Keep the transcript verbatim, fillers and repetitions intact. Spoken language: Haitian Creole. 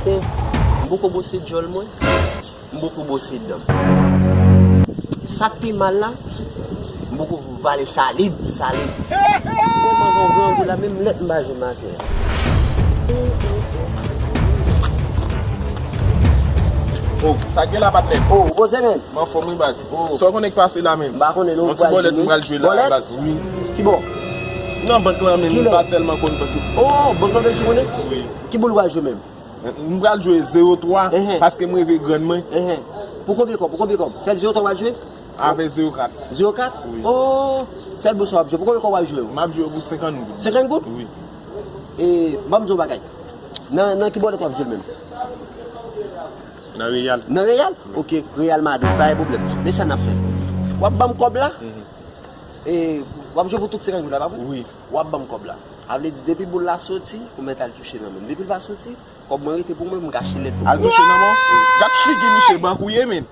M poko bwose djòl mwen, m poko bwose dan m. Sa k pi mal la, m poko vale salib, salib. Tèlman gen yon grangou la, menm lèt m pa jwenn maten an. Oh, sa k gen la, patnè? Oh, ou poze, menm? M anfòm, wi, baz. Oh. Sa w konnen k pase la, menm? M pa konnen, non. Yon ti bòlèt m pral jwe la, baz, wi. Ki bò? Nan bank lan, menm, m pa tèlman konn bank yo. Oh, bank lan vle ti konnen? Wi. Ki boul w pral jwe, menm? M pral jwe zewo twa, paske m reve grann mwen. Enhen. Pou konbyen kòb? Pou konbyen kòb? Sèl zewo twa w pral jwe? Avèk zewo kat. Zewo kat? Wi. Oh, sèl boul sa w ap jwe. Pou konbyen kòb w ap jwe yo? M ap jwe pou senkant goud. Senkant goud? Wi. E, ban m di w bagay. Nan, nan ki bòlèt w ap jwe l menm? Nan Real. Nan Real? Wi. Ok, Real Madrid, pa gen pwoblèm. Men sa n ap fè. W ap ban m kòb la? Mhm. E, w ap jwe pou tout senkant goud la, pa vre? Wi. W ap ban m kòb la. A vle di, depi boul la soti, ou mèt al touche nan men m. Depi l pa soti, kòb mwen rete pou mwen, m gache lèt pou mwen. Al touche nan men w? Wi. Gad figi misye, bank ou ye, menm.